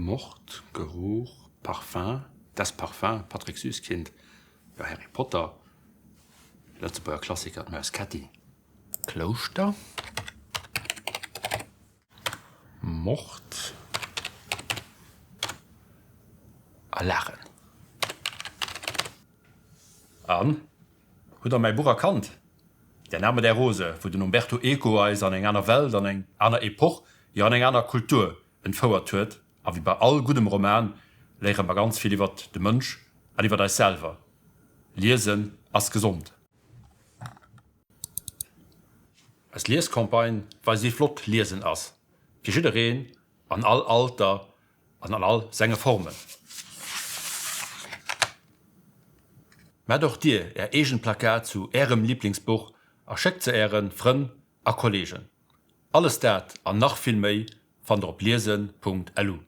Mord, Geruch, Parfum, Das Parfum, Patrick Süskind, jo Harry Potter, Lëtzebuerger Klassiker, D'Maus Ketti, Klouschter, Mord a Laachen. An, hutt der mäi Buch erkannt? Der Name der Rose, wou den Umberto Eco eis an eng aner Welt, an eng aner Epoch, jo an eng aner Kultur entfouert huet. A wéi bei all guddem Roman léiere mer ganz vill iwwert de Mënsch an iwwert eis selwer. Liesen ass gesond. Eis Liescampagne weist wéi flott Liesen ass, fir jiddereen, an all Alter an an all senge Formen. Maacht och dir är eegen Plakat zu ärem Liblingsbuch a schéckt se ären Frënn a Kollegen. Alles dat an nach vill méi fannt der op liesen.lu.